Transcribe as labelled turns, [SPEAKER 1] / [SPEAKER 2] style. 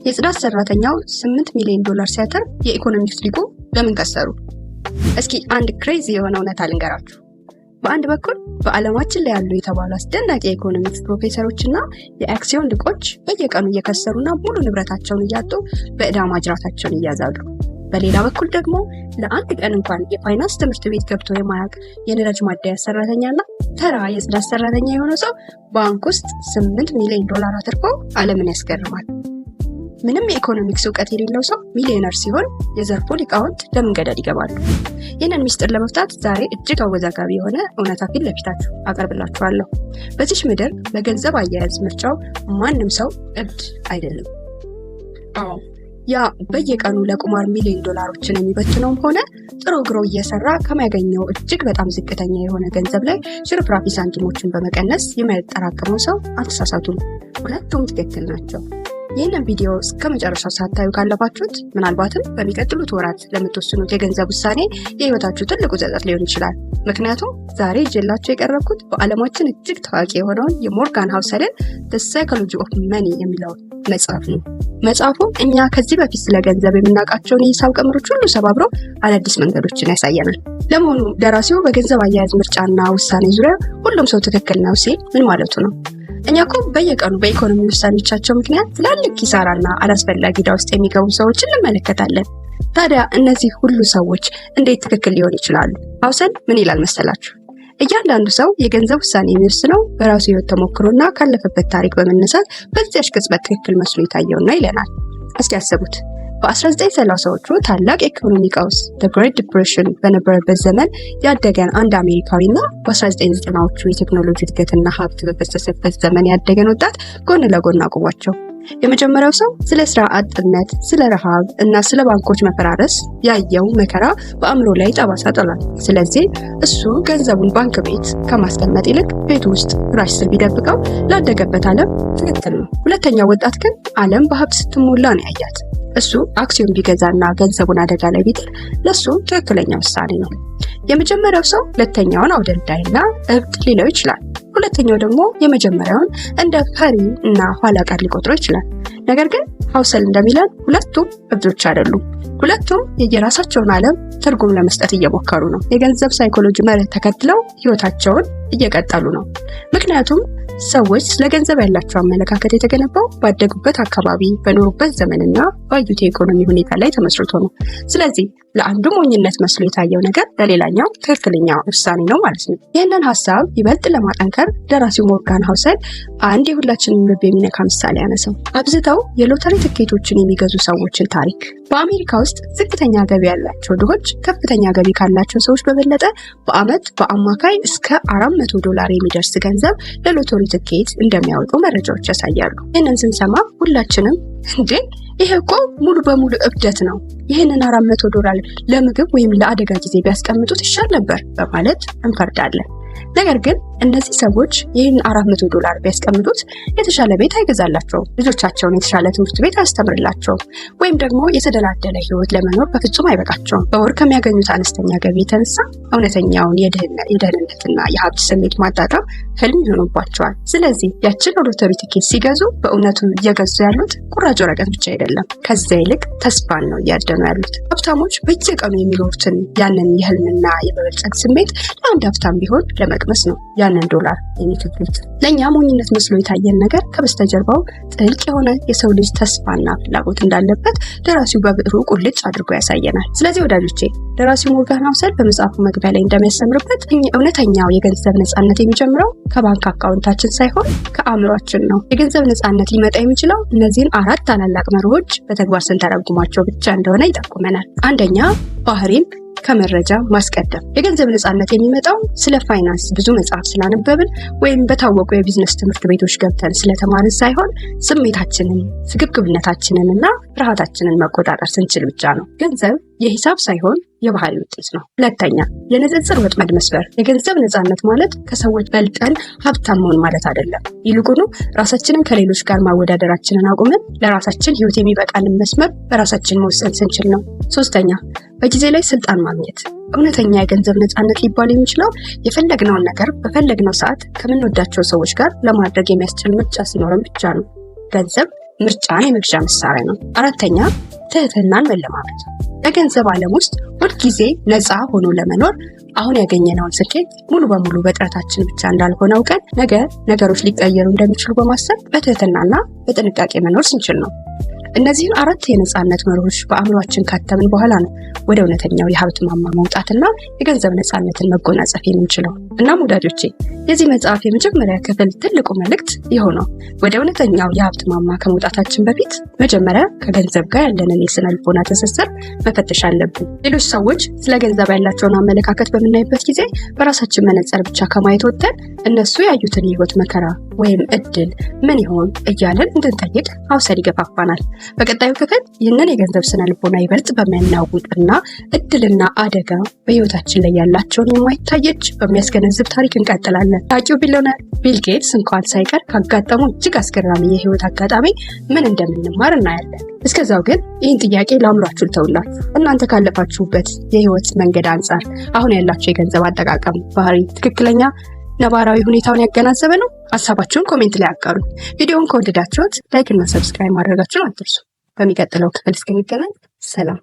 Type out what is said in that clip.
[SPEAKER 1] የጽዳት ሰራተኛው 8 ሚሊዮን ዶላር ሲያተርፍ የኢኮኖሚክስ ሊቁ ለምን ከሰሩ? እስኪ አንድ crazy የሆነ እውነታ ልንገራችሁ። በአንድ በኩል በዓለማችን ላይ ያሉ የተባሉ አስደናቂ የኢኮኖሚክስ ፕሮፌሰሮች እና የአክሲዮን ሊቆች በየቀኑ እየከሰሩና ሙሉ ንብረታቸውን እያጡ በዕዳ ማጅራታቸውን እያዛሉ። በሌላ በኩል ደግሞ ለአንድ ቀን እንኳን የፋይናንስ ትምህርት ቤት ገብቶ የማያውቅ የነዳጅ ማደያ ሰራተኛና ተራ የጽዳት ሰራተኛ የሆነ ሰው ባንክ ውስጥ 8 ሚሊዮን ዶላር አትርፎ ዓለምን ያስገርማል። ምንም የኢኮኖሚክስ እውቀት የሌለው ሰው ሚሊዮነር ሲሆን የዘርፉ ሊቃውንት ለምን ገደል ይገባሉ? ይህንን ሚስጥር ለመፍታት ዛሬ እጅግ አወዛጋቢ የሆነ እውነታ ፊት ለፊታችሁ አቀርብላችኋለሁ። በዚች ምድር በገንዘብ አያያዝ ምርጫው ማንም ሰው እብድ አይደለም። አዎ፣ ያ በየቀኑ ለቁማር ሚሊዮን ዶላሮችን የሚበትነውም ሆነ ጥሮ ግሮ እየሰራ ከሚያገኘው እጅግ በጣም ዝቅተኛ የሆነ ገንዘብ ላይ ሽርፍራፊ ሳንቲሞችን በመቀነስ የሚያጠራቅመው ሰው አልተሳሳቱም። ሁለቱም ትክክል ናቸው። ይህንን ቪዲዮ እስከ መጨረሻው ሳታዩ ካለፋችሁት ምናልባትም በሚቀጥሉት ወራት ለምትወስኑት የገንዘብ ውሳኔ የህይወታችሁ ትልቁ ጸጸት ሊሆን ይችላል። ምክንያቱም ዛሬ ይዤላችሁ የቀረብኩት በዓለማችን እጅግ ታዋቂ የሆነውን የሞርጋን ሃውሰልን The Psychology of Money የሚለውን መጽሐፍ ነው። መጽሐፉ እኛ ከዚህ በፊት ስለ ገንዘብ የምናውቃቸውን የሂሳብ ቀመሮች ሁሉ ሰባብሮ አዳዲስ መንገዶችን ያሳየናል። ለመሆኑ ደራሲው በገንዘብ አያያዝ ምርጫና ውሳኔ ዙሪያ ሁሉም ሰው ትክክል ነው ሲል ምን ማለቱ ነው? እኛ እኮ በየቀኑ በኢኮኖሚ ውሳኔዎቻቸው ምክንያት ትላልቅ ኪሳራና አላስፈላጊ ዕዳ ውስጥ የሚገቡ ሰዎችን እንመለከታለን። ታዲያ እነዚህ ሁሉ ሰዎች እንዴት ትክክል ሊሆኑ ይችላሉ? ሀውሰል ምን ይላል መሰላችሁ? እያንዳንዱ ሰው የገንዘብ ውሳኔ የሚወስነው በራሱ ህይወት ተሞክሮና ካለፈበት ታሪክ በመነሳት በዚያች ቅጽበት ትክክል መስሎ የታየውና ይለናል። እስኪ ያስቡት። በ1930ዎቹ ታላቅ የኢኮኖሚ ቀውስ፣ the Great Depression፣ በነበረበት ዘመን ያደገን አንድ አሜሪካዊና በ1990ዎቹ የቴክኖሎጂ እድገትና ሀብት በፈሰሰበት ዘመን ያደገን ወጣት ጎን ለጎን አቁሟቸው። የመጀመሪያው ሰው ስለ ስራ አጥነት፣ ስለ ረሃብ እና ስለ ባንኮች መፈራረስ ያየው መከራ በአእምሮ ላይ ጠባሳ ጥሏል። ስለዚህ እሱ ገንዘቡን ባንክ ቤት ከማስቀመጥ ይልቅ ቤቱ ውስጥ ፍራሽ ስር ቢደብቀው ላደገበት ዓለም ትክክል ነው። ሁለተኛው ወጣት ግን ዓለም በሀብት ስትሞላ ነው ያያት። እሱ አክሲዮን ቢገዛና ገንዘቡን አደጋ ላይ ቢጥል ለሱ ትክክለኛ ውሳኔ ነው። የመጀመሪያው ሰው ሁለተኛውን አውደልዳይና እብድ ሊለው ይችላል። ሁለተኛው ደግሞ የመጀመሪያውን እንደ ፈሪ እና ኋላ ቀር ሊቆጥረው ይችላል። ነገር ግን ሀውሰል እንደሚለን ሁለቱም እብዶች አይደሉም። ሁለቱም የየራሳቸውን ዓለም ትርጉም ለመስጠት እየሞከሩ ነው። የገንዘብ ሳይኮሎጂ መርህ ተከትለው ህይወታቸውን እየቀጠሉ ነው። ምክንያቱም ሰዎች ስለ ገንዘብ ያላቸው አመለካከት የተገነባው ባደጉበት አካባቢ፣ በኖሩበት ዘመንና ባዩት የኢኮኖሚ ሁኔታ ላይ ተመስርቶ ነው። ስለዚህ ለአንዱ ሞኝነት መስሎ የታየው ነገር ለሌላኛው ትክክለኛ ውሳኔ ነው ማለት ነው። ይህንን ሀሳብ ይበልጥ ለማጠንከር ደራሲው ሞርጋን ሀውሰል አንድ የሁላችንን ልብ የሚነካ ምሳሌ ያነሳው፣ አብዝተው የሎተሪ ትኬቶችን የሚገዙ ሰዎችን ታሪክ። በአሜሪካ ውስጥ ዝቅተኛ ገቢ ያላቸው ድሆች ከፍተኛ ገቢ ካላቸው ሰዎች በበለጠ በአመት በአማካይ እስከ $400 የሚደርስ ገንዘብ ለሎተሪ ትኬት እንደሚያወጡ መረጃዎች ያሳያሉ። ይህንን ስንሰማ ሁላችንም እንዴ፣ ይሄ እኮ ሙሉ በሙሉ እብደት ነው፣ ይህንን $400 ለምግብ ወይም ለአደጋ ጊዜ ቢያስቀምጡት ይሻል ነበር በማለት እንፈርዳለን። ነገር ግን እነዚህ ሰዎች ይህን $400 ቢያስቀምጡት የተሻለ ቤት አይገዛላቸውም፣ ልጆቻቸውን የተሻለ ትምህርት ቤት አያስተምርላቸውም፣ ወይም ደግሞ የተደላደለ ህይወት ለመኖር በፍጹም አይበቃቸውም። በወር ከሚያገኙት አነስተኛ ገቢ የተነሳ እውነተኛውን የደህንነትና የሀብት ስሜት ማጣጣም ህልም ይሆኑባቸዋል። ስለዚህ ያችን ሎተሪ ትኬት ሲገዙ በእውነቱ እየገዙ ያሉት ቁራጭ ወረቀት ብቻ አይደለም፣ ከዚያ ይልቅ ተስፋን ነው እያደኑ ያሉት። ሀብታሞች በየቀኑ የሚኖሩትን ያንን የህልምና የመበልጸግ ስሜት ለአንድ ሀብታም ቢሆን ለመቅመስ ነው ያንን ዶላር የሚከፍሉት። ለእኛ ሞኝነት መስሎ የታየን ነገር ከበስተጀርባው ጥልቅ የሆነ የሰው ልጅ ተስፋና ፍላጎት እንዳለበት ደራሲው በብዕሩ ቁልጭ አድርጎ ያሳየናል። ስለዚህ ወዳጆቼ፣ ደራሲው ሞርጋን ሃውሰል በመጽሐፉ መግቢያ ላይ እንደሚያሰምርበት እውነተኛው የገንዘብ ነፃነት የሚጀምረው ከባንክ አካውንታችን ሳይሆን ከአእምሯችን ነው። የገንዘብ ነፃነት ሊመጣ የሚችለው እነዚህን አራት ታላላቅ መርሆች በተግባር ስንተረጉማቸው ብቻ እንደሆነ ይጠቁመናል። አንደኛ፣ ባህሪን ከመረጃ ማስቀደም። የገንዘብ ነፃነት የሚመጣው ስለ ፋይናንስ ብዙ መጽሐፍ ስላነበብን ወይም በታወቁ የቢዝነስ ትምህርት ቤቶች ገብተን ስለተማርን ሳይሆን ስሜታችንን፣ ስግብግብነታችንን እና ፍርሃታችንን መቆጣጠር ስንችል ብቻ ነው። ገንዘብ የሂሳብ ሳይሆን የባህሪ ውጤት ነው። ሁለተኛ፣ የንጽጽር ወጥመድ መስበር። የገንዘብ ነፃነት ማለት ከሰዎች በልጠን ሀብታም መሆን ማለት አይደለም። ይልቁኑ ራሳችንን ከሌሎች ጋር ማወዳደራችንን አቁመን ለራሳችን ህይወት የሚበቃንን መስመር በራሳችን መወሰን ስንችል ነው። ሶስተኛ፣ በጊዜ ላይ ስልጣን ማግኘት። እውነተኛ የገንዘብ ነፃነት ሊባል የሚችለው የፈለግነውን ነገር በፈለግነው ሰዓት ከምንወዳቸው ሰዎች ጋር ለማድረግ የሚያስችል ምርጫ ሲኖረን ብቻ ነው። ገንዘብ ምርጫን የመግዣ መሳሪያ ነው። አራተኛ፣ ትህትናን መለማመድ። በገንዘብ ዓለም ውስጥ ሁልጊዜ ነፃ ሆኖ ለመኖር አሁን ያገኘነውን ስኬት ሙሉ በሙሉ በጥረታችን ብቻ እንዳልሆነ አውቀን ነገ ነገሮች ሊቀየሩ እንደሚችሉ በማሰብ በትህትናና በጥንቃቄ መኖር ስንችል ነው። እነዚህን አራት የነፃነት መርሆች በአእምሯችን ካተምን በኋላ ነው ወደ እውነተኛው የሀብት ማማ መውጣትና የገንዘብ ነፃነትን መጎናጸፍ የምንችለው። እናም ወዳጆቼ፣ የዚህ መጽሐፍ የመጀመሪያ ክፍል ትልቁ መልእክት ይኸው ነው። ወደ እውነተኛው የሀብት ማማ ከመውጣታችን በፊት መጀመሪያ ከገንዘብ ጋር ያለንን የስነ ልቦና ትስስር መፈተሽ አለብን። ሌሎች ሰዎች ስለ ገንዘብ ያላቸውን አመለካከት በምናይበት ጊዜ በራሳችን መነጽር ብቻ ከማየት ወጥተን እነሱ ያዩትን የህይወት መከራ ወይም እድል ምን ይሆን እያለን እንድንጠይቅ አውሰድ ይገፋፋናል። በቀጣዩ ክፍል ይህንን የገንዘብ ስነ ልቦና ይበልጥ በሚያናውጥና እድልና አደጋ በህይወታችን ላይ ያላቸውን የማይታይ እጅ በሚያስገነዝብ ታሪክ እንቀጥላለን። ታዋቂው ቢሊዮነር ቢል ጌትስ እንኳን ሳይቀር ካጋጠመው እጅግ አስገራሚ የህይወት አጋጣሚ ምን እንደምንማር እናያለን። እስከዛው ግን ይህን ጥያቄ ለአእምሯችሁ ልተውላችሁ። እናንተ ካለፋችሁበት የህይወት መንገድ አንጻር አሁን ያላችሁ የገንዘብ አጠቃቀም ባህሪ ትክክለኛ ነባራዊ ሁኔታውን ያገናዘበ ነው? ሀሳባችሁን comment ላይ አጋሩ። ቪዲዮውን ከወደዳችሁት like እና subscribe ማድረጋችሁን አትርሱ። በሚቀጥለው ክፍል እስክንገናኝ ሰላም።